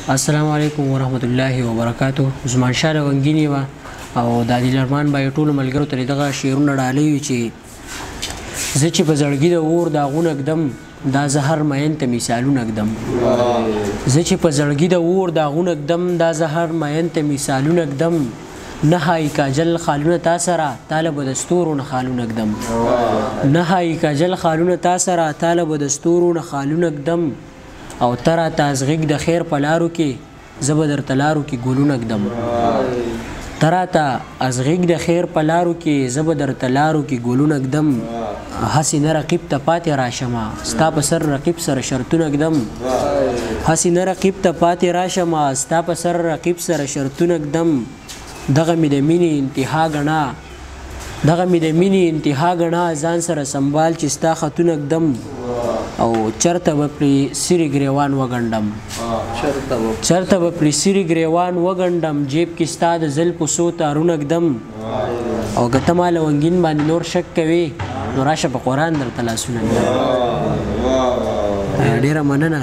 السلام علیکم ورحمت الله وبرکاتو. زمان شاه لونګین یم او د عادل ارمان بای ټولو ملګرو ته دغه شعرونه ډالۍ وي چې زه چې په زړګي د اور داغونه ږدم، دا زهر مین ته مثالونه ږدم. زه چې په زړګي د اور داغونه ږدم، دا زهر مین ته مثالونه ږدم. نه ښایي کاجل خالونه تا سره، تا له به د ستورو نه خالونه ږدم. نه ښایي کاجل خالونه تا سره، تا له به د ستورو نه خالونه ږدم. او ته راته ازغېږ د خیر په لارو کې، زه به درته لارو کې ګلونه ږدم. ته راته ازغېږ د خیر په لارو کې، زه به درته لارو کې ګلونه ږدم. هسې نه رقیب ته پاتې راشمه، ستا په سر رقیب سره شرطونه ږدم. هسې نه رقیب ته پاتې راشمه، ستا په سر رقیب سره شرطونه ږدم. دغه مې د مینې انتها ګڼه، دغه مې د مینې انتها ګڼه، ځان سره سنبال چې ستا خطونه ږدم. او چرته به پرې سیرې ګریوان وګنډم، چرته به پرې سیرې ګریوان وګنډم، جیب کې ستا د زلفو څو تارونه ږدم. او که ته ما لونګین باندې نور شک کوې، نو راشه په قرآن درته لاسونه ږدم. ډېره مننه.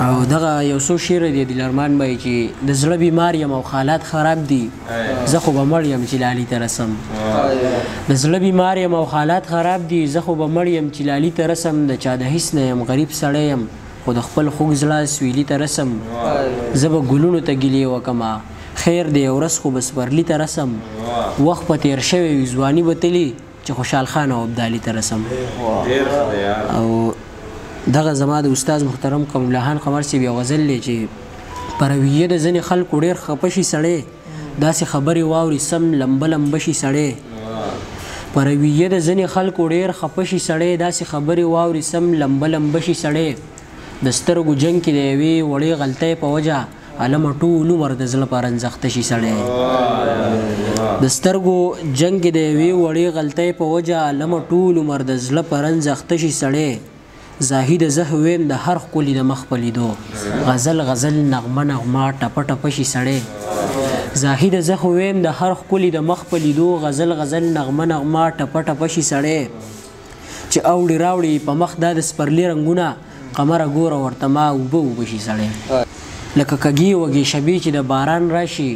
او دغه یو څو شعر دی عادل ارمان بای چې د زړه بیمار یم او حالات خراب دي، زه خو به مړ یم چې لالي ته رسم. د زړه بیمار یم او حالات خراب دي، زه خو به مړ یم چې لالي ته رسم. د چا د هیڅ نه یم، غریب سړی یم، خو د خپل خوږ زړه سویلي ته رسم. زه به ګلونو ته ګیلې وکمه، خیر دی ورځ خو به سپرلي ته رسم. وخت په تېر شوی وي، ځواني به تلي، چې خوشحال خان او ابدالي ته رسم. او دغه زما د استاد محترم قمر خان قمر صاحب یو غزل دی چې په رویه د ځینې خلکو ډېر خپه شي سړی، داسې خبرې واوري سم لمبه لمبه شي سړی. په رویه د ځینې خلکو ډېر خپه شي سړی، داسې خبرې واوري سم لمبه لمبه شي سړی. د سترګو جنګ کې د یوې وړې غلطۍ په وجه علمه ټول عمر د زړه په رنځ اخته شي سړی. د سترګو جنګ کې د یوې وړې غلطۍ په وجه علمه ټول عمر د زړه په رنځ اخته شي سړی. زاهد زه ویم د هر ښکلي د مخ په لیدو، غزل غزل نغمه نغمه ټپه ټپه شي سړی. زاهد زه ویم د هر ښکلي د مخ په لیدو، غزل غزل نغمه نغمه ټپه ټپه شي سړی. چې اوړي راوړي په مخ دا د سپرلي رنګونه، قمره ګوره ورته ما اوبه اوبه شي سړی. لکه کږې وږې شبې چې د باران راشي،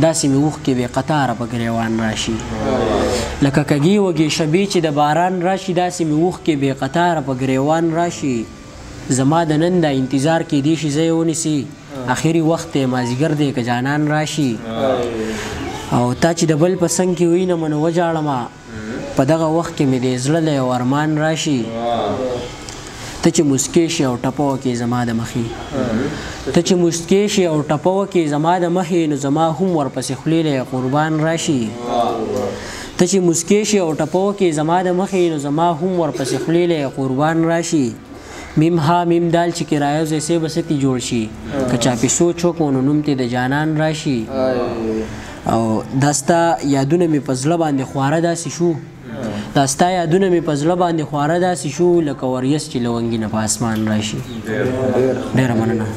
داسې مې اوښکې بې قطاره په ګریوان راشي. لکه کږې وږې شبې چې د باران راشي، داسې مې اوښکې بې قطاره په ګریوان راشي. زما د نن دا انتظار کېدی شي زه یې ونیسي، اخري وخت دی مازیګر دی که جانان راشي. او تا چې د بل په څنګ کې وینم نو وژاړمه، په دغه وخت کې مې د زړه له یو ارمان راشي. ته چې موسکې شې او ټپه وکې زما د مخې، ته چې موسکې شې او ټپه وکې زما د مخې، نو زما هم ورپسې خولې له قربان راشي. ته چې موسکې شې او ټپه وکې زما د مخې، نو زما هم ورپسې خولې له قربان راشي. میم ها میم دال چې کرایه ځای سه به ستي جوړ شي، که چا پې سوچ وکړو نو نوم ته د جانان راشي. او دا ستا یادونه مې په زړه باندې خواره داسې شو، دا ستا یادونه مې په زړه باندې خواره داسې شو، لکه وریځ چې لونګینه په اسمان راشي. ډېره مننه.